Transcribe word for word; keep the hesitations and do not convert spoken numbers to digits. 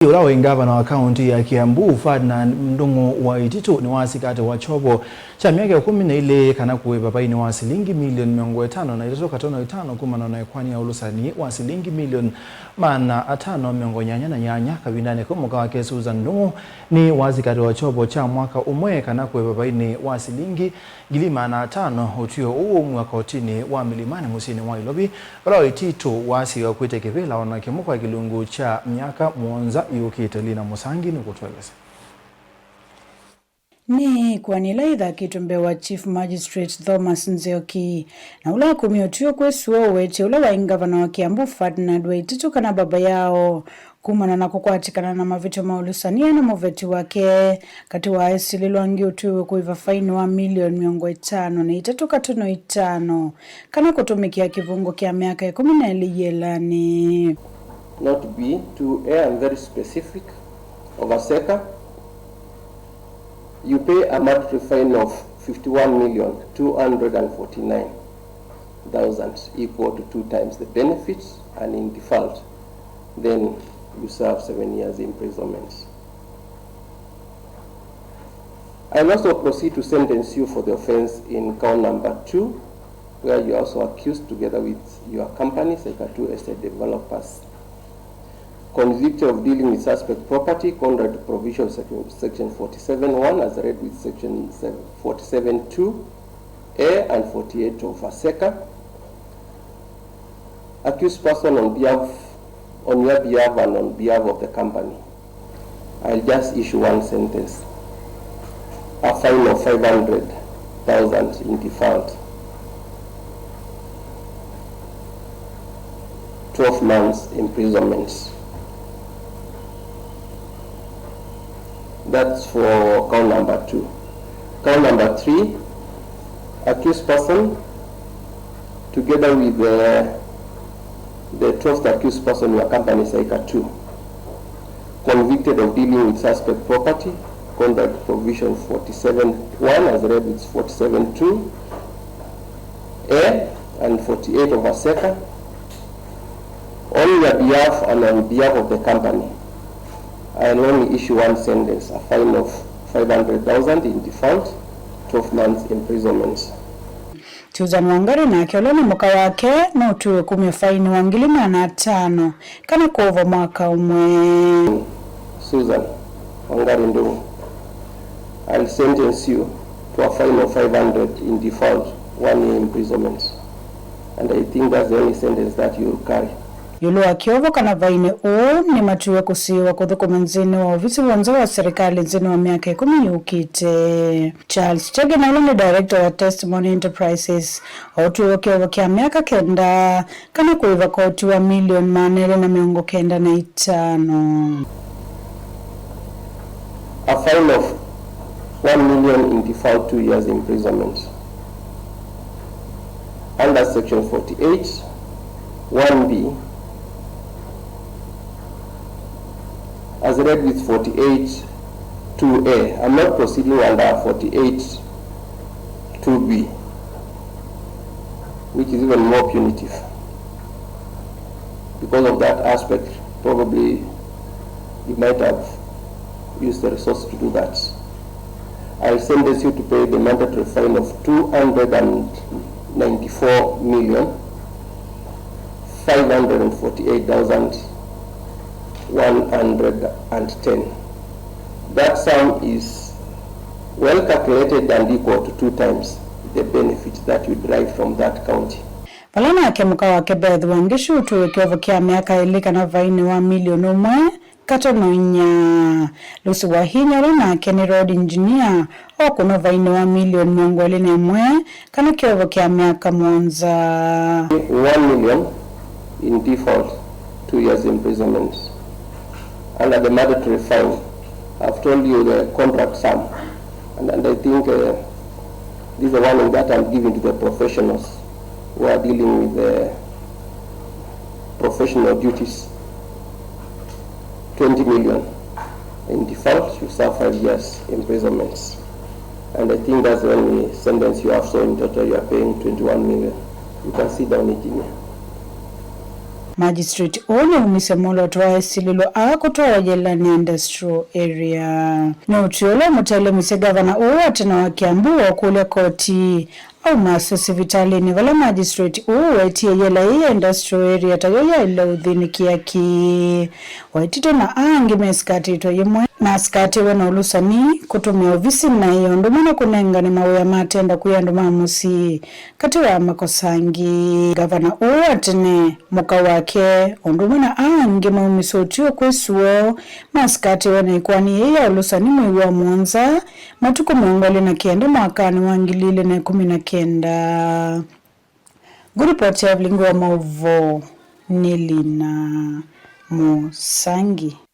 Ũla waĩ ngavana wa kaũntĩ ya Kiambu, Ferdinand Ndung'u Waititu, nĩwasika atĩ wa kyovo kya myaka ĩkũmi na ĩlĩ kana kũĩva vainĩ wa silingi milioni mĩongo ĩtano na itatũ katono ĩtano kumana na ĩkoani ya ũlũsani wa silingi milioni maana atano mĩongo nyanya na nyanya kavindanĩ kau mũka wake Susan Ndung'u nĩwasika atĩ wa kyovo kya mwaka ũmwe kana kũĩva vainĩ wa silingi ngili maana atano. Ũtw'ĩo ũũ waumw'a kotinĩ wa Milimani mũsyĩnĩ wa Ilovi, vala Waititu waasiiwe kwĩtya kĩvĩla o nake mũka wa kĩlungu kya myaka mũonza yũkĩte. Lina Mũsangi nĩkũtũelesya. Nĩ ĩkoani ĩla yĩthakĩtwe mbee wa Chief Magistrate Thomas Nzioki, na ũla wakumie ũtw'ĩo kwĩsũa ũwetye ũla waĩ ngavana wa Kiambu Ferdinand Waititu kana baba yao kumana na kũkwatĩkana na mavĩtyo ma ũlũsani na mũveti wake, katĩ wa esilĩlwa angĩ ũtw'ĩwe kũĩva faini wa milioni mĩongo ĩtano na itatũ katono itano kana kũtũmĩkĩa kĩvũngo kya myaka ĩkũmi na ĩlĩ yĩelanĩ. Not B, two A, I'm very specific, of ASECA, you pay a mandatory fine of fifty-one million two hundred and forty-nine thousand, equal to two times the benefits, and in default, then you serve seven years imprisonment. I'll also proceed to sentence you for the offense in count number two, where you are also accused together with your company, Saika two Estate Developers, convicted of dealing with suspect property contrary to provision of section, section forty-seven one as read with section forty-seven two A and forty-eight of ASECA. Accused person, on behalf, on your behalf and on behalf of the company, I'll just issue one sentence. A fine of five hundred thousand in default. Twelve months imprisonment. That's for count number two. Count number three, accused person, together with the, the twelfth accused person, your company, Saika two, convicted of dealing with suspect property, contrary to provision forty-seven one as read with forty-seven two A and forty-eight of ASECA, on your behalf and on behalf of the company, I'll only issue one sentence, a fine of five hundred thousand in default, twelve months imprisonment. Susan Wangari nake, ũla nĩ mũka wake, nũtwĩwe kumya faini wa ngili maana atano kana kũũvwa mwaka ũmwe. Susan Wangari Ndung'u, I'll sentence you to a fine of five hundred in default, one year imprisonment. And I think that's the only sentence that you'll carry. Ĩũlũ wa kĩovo kana vainĩ ũũ, nĩmatwĩwe kũsiĩĩwa kũthũkũma nthĩnĩ wa ovisi w'onthe wa serĩkalĩ nthĩnĩ wa myaka ĩkũmi yũkĩte. Charles Chege, na ũla nĩ director wa Testimony Enterprises, ũtwĩwe kĩovo kya myaka kenda kana kũĩva koti wa milioni maana elĩ na mĩongo kenda na itano. A fine of one million in default, two years imprisonment. Under section forty-eight one B, as read with forty-eight two A. I'm not proceeding under forty-eight two B, which is even more punitive. Because of that aspect, probably you might have used the resource to do that. I'll sentence you to pay the mandatory fine of two hundred and ninety-four million five hundred and forty-eight thousand one hundred and ten. That sum is well calculated and equal to two times the benefit that you derive from that county. Vala nake mũka wake Beth Wangishu ũtwĩwe kĩovo kya myaka ĩlĩ kana vainĩ wa milioni ũmwe katono inya. Lucy Wahinya, ũla nake nĩ road engineer, ũkũnwa vainĩ wa milioni mĩongo ĩlĩ na ĩmwe kana kĩovo kya myaka mũonza. One million in default, two years imprisonment. Under the mandatory fine, I've told you the contract sum, and, and I think, uh, this is a warning that I'm giving to the professionals who are dealing with the professional duties. Twenty million in default, you serve five years imprisonment. And I think that's the only sentence you have, so in total you are paying twenty-one million. You can sit down, engineer. Magistrate ũũ nĩwumisye mwolooto wa esilĩlwa aa kũtwawa yĩlanĩ ya Industrial Area. Nĩ ũtwi ũla ũmũtelemesye ngavana ũũ wa tene wa Kiambu wa kũlya koti aumaswe sivitalĩnĩ vala magistrate ũũ wetie yĩla ĩĩ ya Industrial Area tayo yaĩle ũthĩnĩkĩa ki. Waititu na aa angĩ mesikatĩtwe yĩmwe masikatĩwe na ũlũsani, kũtũmĩa ovisi naĩ, ũndũ ũmwe na kũnengane mawĩa ma tenda kwĩ andũ ma mũsyĩ, katĩ wa makosa angĩ. Ngavana ũũ wa tene, mũka wake, ũndũ ũmwe na aa angĩ maumisye ũtwi kwĩ suo, masikatĩwe na ĩkoani yĩĩ ya ũlũsani mwei wa mũonza, matukũ mĩongo ĩlĩ na kenda mwakanĩ wa ngili ilĩ na ĩkũmi na kenda. Ngũripoti ya vilingi wa maũvoo nĩ Lina Mũsangi.